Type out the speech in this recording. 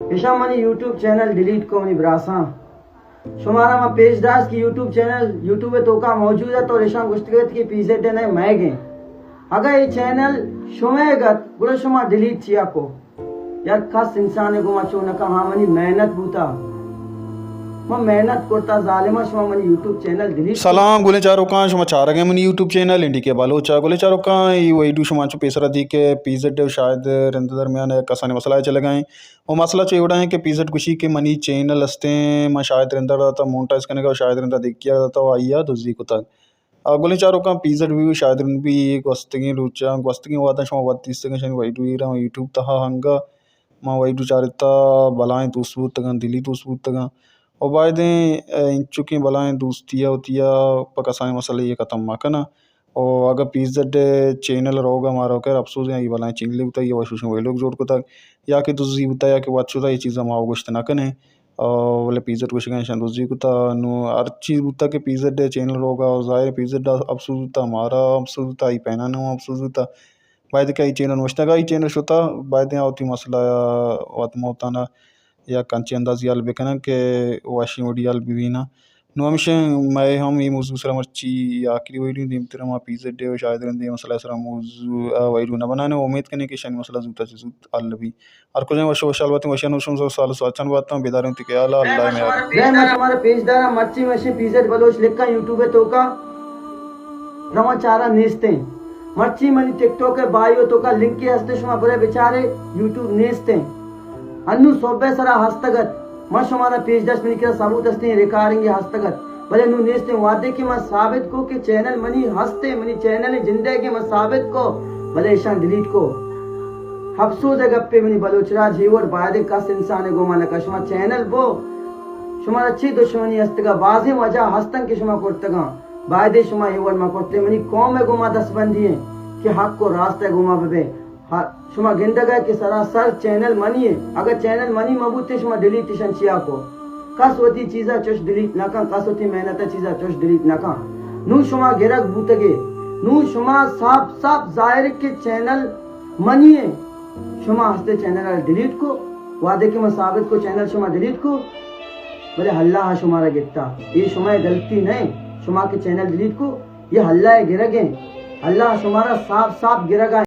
ایشاں منی YouTube channel delete کو منی براساں۔ شمارا ما پیش داشت کہ یوٹیوب چینل یوٹیوب ءِ توکا موجود ات اور ایشاں گوشتگ ات کہ پی زیڈ ءِ نئے مئیگ ایں۔ اگاں اے چینل شمئیگ ات گڑا شما ڈیلیٹ چیا کو؟ یار کس انسان ءَ گوما چو نہ کن، ہاں منی محنت بوتا، من محنت کرتا، ظالماں شما منی یوٹیوب چینل ڈیلیٹ کو۔ سلام گلیں چاروکاں، شما چارگ ءَ منی یوٹیوب چینل این ڈی کے بلوچ ءَ۔ گلیں چاروکاں، اے ویڈیو شما چو پیسرا دی کہ پی زیڈ ءُ شاہد رنددر میان ءَ کسانیں مسئلہ ءَ چلگا ایں۔ او مسئلہ چو اے وڑا ایں کہ پی زیڈ گوشی کہ منی چینل استیں، من شاہد رنددر داتا مونٹائز کنگا، شاہد رنددر دگہ کیا داتا و آئی ءَ دزی کتگ۔ آ، گلیں چاروکاں، پی زیڈ بی و شاہد رنددر بی اے گوستگیں روچاں، گوستگیں وہداں شما وت دیستگاں، شنی ویڈیو ایراں یوٹیوب تہا ہنگا ما ویڈیو چارتا بلائیں دوست بوتگاں، دلی دوست بوتگاں۔ و بایدیں، اے، انچکیں بلائیں دوستی ءَ وتی ءَ پہ کسانیں مسئلہ ءَ ختم مہ کناں۔ و اگاں پی زیڈ ءِ چینل روگ ءَ مارا خیر افسوز ایں، آئی بلائیں چینلے بوتا، یا وشوشیں ویلوگ جوڑ کتگ، یا کہ دزی بوتا، یا کہ وت شتا، اے چیزاں ما گوشت نہ کنیں۔ آ، بلے پی زیڈ گوشگا ایشاں دزی کتا۔ نوں ہر چیز بوتا کہ پی زیڈ ءِ چینل روگا، ظاہر پی زیڈ ءَ افسوز بوتا، مارا افسوز بوتا، آئی پیناں ہم افسوز بوتا۔ باید کہ اے چینل نوشتگا، اے چینل شتا، باید آ وتی مسئلہ وت موتانا یا کنچی اندازی حل بکنن کہ وشیں وڑی حل ببینا۔ نوں ہمیشہ مئے ہم اے موضوع سرا مرچی آخری ویڈیو، دیمترا ما پی زیڈ ءِ و شاہد رنددر ءِ مسئلہ سرا موضوع، آ، ویڈیو نہ بنانے۔ امید کنیں کہ شانی مسئلہ زوتا چہ زوت حل بی۔ ہر کجا وش وشحال باتیں، وشیان وشم سو سال ساچن باتاں، بیداریں تی خیال، اللہ میار۔ میں شمارا پیش دارا مرچی وشیں پی زیڈ بلوچ لکھاں یوٹیوب ءِ توکا رواں چارا نیستیں۔ مرچی منی ٹک ٹاک ءِ بائیو توکا لنکے ہستے، شما برے بچارے، یوٹیوب نیستیں۔ انوں صحب ءِ سرا ہستگ ات۔ من شمارا پیش داشت، منی کرا ثبوت ہستیں، ریکارڈنگ ہستگ ات۔ بلے نوں نیستیں۔ وہدے کہ من ثابت کو کہ چینل منی ہستیں، منی چینل جندے کہ من ثابت کو، بلے ایشاں ڈیلیٹ کو۔ افسوز ءِ گپے منی بلوچ راج، اے وڑ بایدیں کس انسان ءِ گوما نہ کن۔ شما چینل بو، شمارا چی دشمنی ہستگا؟ بازیں وجہ ہستن کہ شما کرتگاں۔ بایدیں شما اے وڑ مہ کرتیں۔ منی قوم ءِ گوما دستبندی ایں کہ حق و راست ءِ گوما ببیں۔ ہا، شما گندگ ءَ کہ سراسر چینل منی ایں۔ اگاں چینل منی مہ بوتیں، شما ڈیلیٹ ایشاں چیا کو؟ کس وتی چیزا چش ڈیلیٹ نہ کن، کس وتی محنت ءِ چیزا چش ڈیلیٹ نہ کن۔ نوں شما گرگ بوتگے، نوں شما صاف صاف ظاہر کہ چینل منی ایں۔ شما ہستے چینل ءَ ڈیلیٹ کو، وہدے کہ من ثابت کو چینل شما ڈیلیٹ کو، بلے اللہ ءَ شمارا گپتا۔ اے شمئے غلطی نہ ایں، شما کہ چینل ڈیلیٹ کو، اے اللہ ءِ گرگ ایں۔ اللہ شمارا صاف صاف گرگ ءَ۔